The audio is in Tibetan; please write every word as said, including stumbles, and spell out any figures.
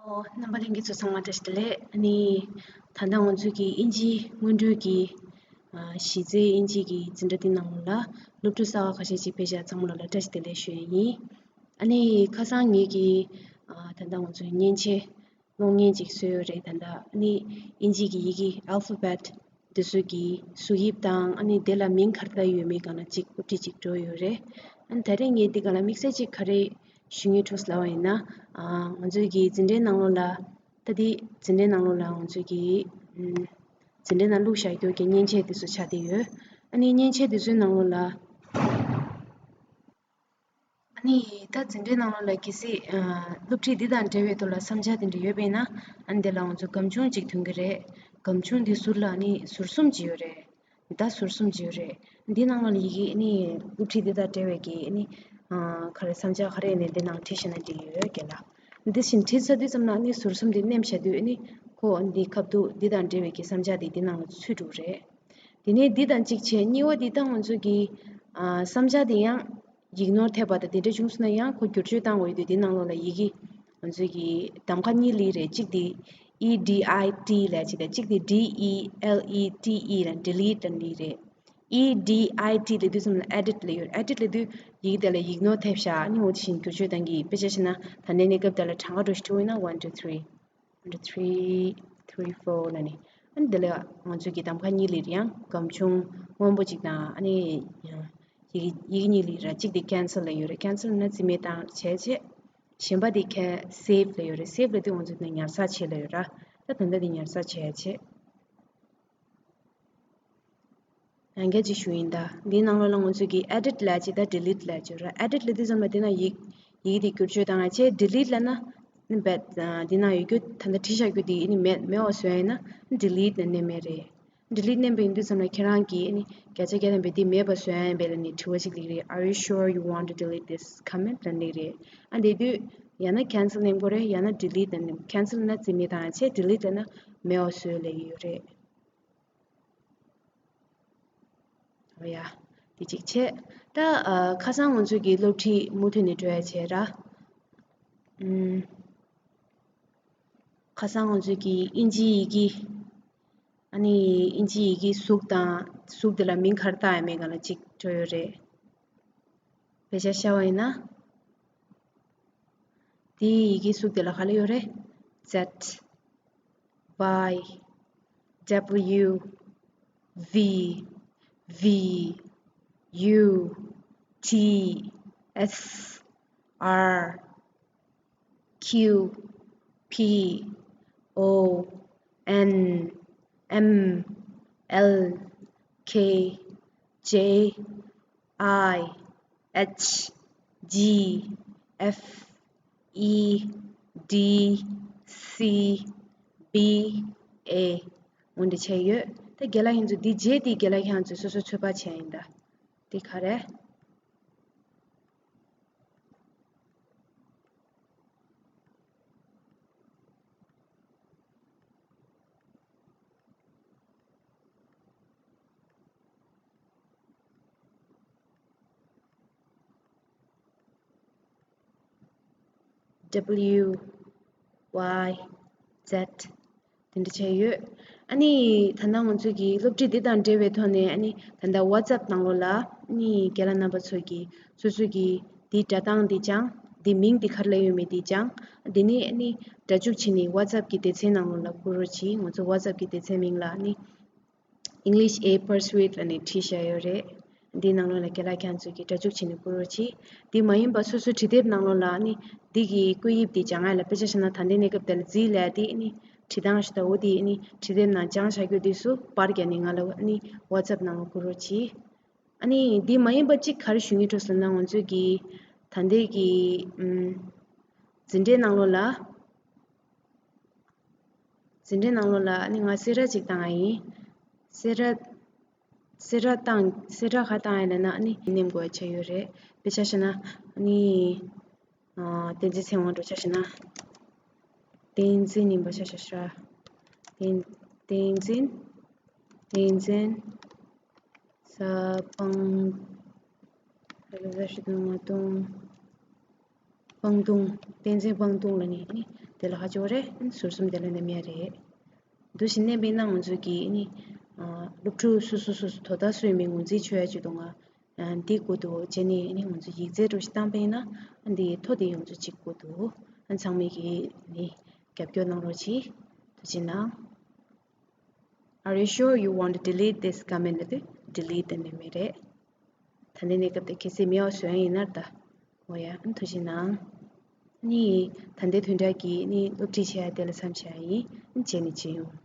ཨོ། རྣམ་པ་ལྷན་རྒྱས་ཚོ་ཚང་མ་བཀྲ་ཤིས་བདེ་ལེགས། ཨ་ནི། ད་ལྟ་ང་ཚོས་ཀྱི་དབྱིན་ཇིའི་སྔོན་འགྲོའི་གི་ཨ་གཞི་རྩའི་དབྱིན་ཇིའི་གི་འཛིན་གྲྭ་འདི་ནང་ལ་སློབ་ཕྲུག་གསར་པ་ཁ་ཤས་ཅིག་ཕེབས་ཤག། ཚང་མ་ལོ་ལ་བཀྲ་ཤིས་བདེ་ལེགས་ཞུ་ཡ་ཡིན། ཨ་ནི་ཁ་སང་ངེད་ཀྱིས་ཨ་ད་ལྟ་ང་ཚོའི་མཉེན་ཆས་གློག་བརྙན་ཅིག་བཟོས་ཡོད་རེད། ད་ལྟ་ཨ་ནི་དབྱིན་ཇིའི་གི་ཡི་གེ་alphabet འདི་ཚོ་གི་གཟུགས་དབྱིབས་དང་ཨ་ནི་དེ་ལ་མིང་ག་རེ་བཏགས་ཡོད་མེད་སྒང་ལ་ཅིག་སློབ་ཁྲིད་ཅིག་འགྲོ་ཡོད་རེད། ཨ་ནི་ད་རེས་ངས་འདི་སྒང་ལ་དམིགས་བསལ་ཅིག་ག་རེ་ཞུ་སྙིང་འདོད་ལབ་པ་ཡིན་ན། ཨ་ང་ཚོའི་གི་འཛིན་གྲྭའི་ནང་ལོགས་ལ། ད་འདི་འཛིན་གྲྭའི་ནང་ལོགས་ལ་ང་ཚོའི་གི་ཨམ་འཛིན་གྲྭའི་ནང་བླུགས་བཞག་རྒྱུ་གི་མཉེན་ཆས་འདི་ཚོ་ཆགས་བསྡད་ཡོད། ཨ་ནི་མཉེན་ཆས་འདི་ཚོའི་ནང་ལོགས་ལ། ཨ་ནི་ད་འཛིན་གྲྭའི་ནང་ལོགས་ལ་གལ་སྲིད་ཨ་སློབ་ཁྲིད་འདི་དང་འབྲེལ་བའི་ཐོག་ལ་བསམ་འཆར་དེ་འདྲ་ཡོད་པ་ཡིན་ན། ཨ་ནི་དེ་ལ་ང་ཚོ་སྒམ་ཆུང་གཅིག་ཐོན་གྱི་རེད། སྒམ་ཆུང་འདི་ཟུར་ལ་ཨ་ནི་ཟུར་གསུམ་ཅིག་ཡོད་རེད། ད་ཟུར་གསུམ་ཅིག་ཡོད་རེད། འདི་ནང་ལ་ཡི་གེ་ཨ་ནི་སློབ་ཁྲིད་འདི་དང་འབྲེལ་བའི་གི་ཨ་ནི་ཨ་ག་རེ་བསམ་འཆར་ག་རེ་ཡིན་ནའི་འདི་ནང་བྲིས་ཤེས་ན་འགྲིག་ཡོད་རྒན་ལགས། འདི་བཞིན་བྲིས་ཚར་དུས་ཙམ་ལ་ཨ་ནི་ཟུར་གསུམ་འདི་མནན་བཞག་དུས་ཨ་ནི་ཁོ་འདི་ཁ་ཐུག་འདི་དང་འབྲེལ་བའི་གི་བསམ་འཆར་འདི་འདི་ནང་ལ་ཚུད་འགྲོ་གི་རེད། དེ་ནས་འདི་དང་གཅིག་བྱས་གཉིས་པ་འདི་ད་ང་ཚོ་གི་ཨ་བསམ་འཆར་འདི་ཡང་ཡིག་ནོར་ཐེབས་པ་དང་དེ་འདྲ་བྱུང་སོང་ན་ཡང་ཁོ་བསྒྱུར་བཅོས་བཏང་དགོས་ཡོད་དུས་འདི་ནང་ལོགས་ལ་ཡི་གེ་ང་ཚོ་གི་གདམ་ཀ་གཉིས་སླེབས་རེད། གཅིག་འདི་E D I T ལབ་ཅིག་དང་གཅིག་འདི་D E L E T E ལབ་delete ལབ་སླེབས་རེད། E D I T ལབ་དུས་ཙམ་ལ་edit ལབ་ཡོད། edit ལབ་དུས་ཡི་གེ་དེ་ལ་ཡིག་ནོར་ཐེབས་ཤག་ཨ་ནི་འོ་དེ་བཞིན་བསྒྱུར་བཅོས་བཏང་གི། དཔེ་ཆ་བཞག་ན་ད་ལྟའི་གནས་སྐབས་དེ་ལ་གྲངས་ཀ་འདྲ་ཞིག་འབྲི་དགོས་ན་one two three one two three three four ལབ་ནས། ཨ་ནི་དེ་ལ་ང་ཚོའི་གི་གདམ་ཀ་གཉིས་སླེབས་རེད། ཡང་སྒམ་ཆུང་སྔོན་པོ་གཅིག་དང་ཨ་ནི་ཡི་གེ་ཡི་གེ་གཉིས་སླེབས་རེད། གཅིག་དེ་cancel ལབ་ཡོད་རེད། cancel ལབ་ན་རྩིས་མེད་བཏང་བྱས་བྱས། གཞན་པ་དེ་ཁ་save ལབ་ཡོད་རེད། save ལབ་དུས་ང་ཚོ་དེ་ཉར་ཚགས་བྱེད་ལབ་ཡོད་ར། ད་ད་ལྟ་དེ་ཉར་ཚགས་བྱས་བྱས། ཡང་བསྐྱར་ཅིག་ཞུ་ཡིན་ད། འདིའི་ནང་ལོགས་ལ་ང་ཚོས་ཀྱི་edit ལབ་ཅིག་དང་delete ལབ་ཅིག་ར། edit ལབ་དུས་ཙམ་ལ་འདི་ན་ཡིག་ཡིག་དེ་བསྒྱུར་བཅོས་བཏང་ཡ་བྱས། delete ལབ་ན་ནི་རྦད་འདི་ན་ཡོད་རྒྱུ་ད་ལྟ་བྲིས་བཞག་རྒྱུ་དེ་ནི་མེད་མེད་པ་བཟོ་ཡ་ཡིན་ན་delete ནས་མནན་མེད་རེད། delete མནན་པ་ཡིན་དུས་ཙམ་ལ་ཁྱེད་རང་གིས་ནི་བརྒྱ་ཆ་བརྒྱ་ཐམ་པའི་འདི་མེད་པ་བཟོ་ཡ་ཡིན་པས་ལབ་ནི་དྲི་བ་ཅིག་སླེབས་རེད། Are you sure you want to delete this comment ལབ་སླེབས་རེད། ཨ་འདི་དུས་ཡང་ན་cancel མནན་དགོས་རེད། ཡང་ན་delete ལབ་ནི། cancel ན་རྩིས་མེད་བཏང་ཡ་བྱས། delete ལབ་ན་མེད་པ་བཟོ་ལབ་ཀྱི་ཡོད་རེད། འོ་ཡ། འདི་གཅིག་བྱས། ད་ཨ་ཁ་སང་ང་ཚོས་ཀྱི་སློབ་ཁྲིད་མུ་མཐུད་ནས་འགྲོ་ཡ་བྱས་ར། ཨུམ། ཁ་སང་ང་ཚོས་ཀྱི་དབྱིན་ཇིའི་ཡི་གེ་ཨ་ནི་དབྱིན་ཇིའི་ཡི་གེ་གཟུགས་དང་གཟུགས་དེ་ལ་མིང་ག་རེ་བཏགས་ཡ་མེད་སྒང་ལ་གཅིག་འགྲོ་ཡོད་རེད། དཔེ་ཆ་བཞག་པ་ཡིན་ན། དེའི་ཡི་གེ་གཟུགས་དེ་ལ་ག་རེ་ཡོད་རེད། Z Y W V V U T S R Q P O N M L K J I H G F E D C B A འོ་འདི་བྱས་ཡོད། ད་རྒན་ལགས་ཁྱེད་ཚོ་འདི་རྗེས་འདི་རྒན་ལགས་ཁྱེད་ཚོས་སོ་སོ་ཚོད་དཔག་བྱས་ཡིན་ད། འདི་ག་རེ། W Y Z དེ་འདྲ་བྱས་ཡོད། ཨ་ནི་ད་ལྟ་ང་ཚོས་ཀྱི་སློབ་ཁྲིད་འདི་དང་འབྲེལ་བའི་ཐོག་ནས་ཨ་ནི་ད་ལྟ་WhatsApp ནང་ལོགས་ལ་ཨ་ནི་རྒན་ལགས་རྣམ་པ་ཚོས་ཀྱི་སོ་སོ་གི་འདིའི་སྒྲ་གདངས་འདི་སྦྱང་། འདི་མིང་འདི་ག་རེ་ལབ་ཡོད་མེད་འདི་སྦྱང་། འདི་ནས་ཨ་ནི་སྒྲ་འཇུག་བྱས་ནས་WhatsApp གི་སྡེ་ཚན་ནང་ལོགས་ལ་བསྐུར་རོགས་གྱིས། ང་ཚོ་WhatsApp གི་སྡེ་ཚན་མིང་ལ་ཨ་ནི་English A Pursuit ལབ་ནས་བྲིས་བཞག་ཡོད་རེད། འདིའི་ནང་ལོགས་ལ་རྒན་ལགས་ཁྱེད་ཚོས་ཀྱི་སྒྲ་འཇུག་བྱས་ནས་བསྐུར་རོགས་གྱིས། འདི་མ་ཡིན་པ་སོ་སོའི་བྲིས་དེབ་ནང་ལོགས་ལ་ནི་འདི་གི་བཀོད་དབྱིབས་འདི་སྦྱང་ཡ་ལ། དཔེ་ཆ་བཞག་ན་ད་ལྟའི་གནས་སྐབས་དེ་ལ་རྫི་ལབ་ཡ་འདི་ནི་བྲིས་སྟངས་ཤིག་དང་། འོ་འདི་ནི་བྲིས་དེབ་ནང་སྦྱང་བྱ་རྒྱུ་འདི་ཚོ་པར་རྒྱག་ནས་ང་ལ་ནི་WhatsApp ནང་ལ་བསྐུར་རོགས་གྱིས། ཨ་ནི་འདི་མ་ཡིན་པ་གཅིག་ག་རེ་ཞུ་སྙིང་འདོད་ཟེར་ན། ང་ཚོས་ཀྱི་ད་ལྟའི་གི་ཨམ་འཛིན་གྲྭའི་ནང་ལོགས་ལ། འཛིན་གྲྭའི་ནང་ལོགས་ལ་ཨ་ནི་ང་གསལ་བསྒྲགས་ཅིག་བཏང་ཡ་ཡིན། གསལ་བསྒྲགས། གསལ་བསྒྲགས་བཏང་། གསལ་བསྒྲགས་ག་བཏང་ཡ་ལབ་ན་ཨ་ནི་མནན་དགོས་ཡ་ཆགས་ཡོད་རེད། དཔེ་ཆ་བཞག་ན་ཨ་ནི་ཨ་བསྟན་འཛིན་ཚེ་དབང་འགྲོ་ཆ་བཞག་ན། བསྟན་འཛིན་ཡིན་པ་ཆ་བཞག་ཤག་བསྟན་བསྟན་འཛིན། བསྟན་འཛིན། ས་སྤང་། ས་ཞིག་ཏུ་ང་སྟོང་། སྤང་ཐུང་། བསྟན་འཛིན་སྤང་ཐུང་ལབ་ནི་ནི། དེ་ལ་ཧ་ཅོ་རེད། ཟུར་གསུམ་དེ་ལ་ནེམ་ཡ་རེད། འདུ་ཞིག་མནན་པའི་ནང་ང་ཚོ་གི་ནི་སློབ་ཕྲུག་སུ་སུ་སུ་སུ་དོ་བདག་སུ་ཡིན་མིན་ངོས་འཛིན་བྱོས་ཡ་ཅིག་འདུག་ང་། འདི་དགོས་འདུག་བྱས་ནས་ནི་ང་ཚོ་ཡིག་ཚད་འདྲ་ཞིག་བཏང་པ་ཡིན་ན་འདི་ཐོ་དེ་ཡོངས་རྫོགས་གཅིག་དགོས་འདུག་ཨ་ཚང་མས་ཀྱི་ནི་རྒྱབ་སྐྱོར་གནང་རོགས་གྱིས། ཐུགས་རྗེ་གནང་། Are you sure you want to delete this comment? ལབ་དུས་delete དེ་ནེམ་ཡ་རེད། ད་ལྟའི་གནས་སྐབས་དེ་གལ་སྲིད་མེད་པ་བཟོ་ཡ་ཡིན་ན་ད། འོ་ཡ། ཨ་ཐུགས་རྗེ་གནང་། ནི་ད་ལྟའི་དོན་དག་གི་ནི་སློབ་ཁྲིད་བྱེད་ཡ་དེ་ལ་མཚམས་བཞག་ཡིན། རྗེས་ནས་མཇལ་ཡོང་།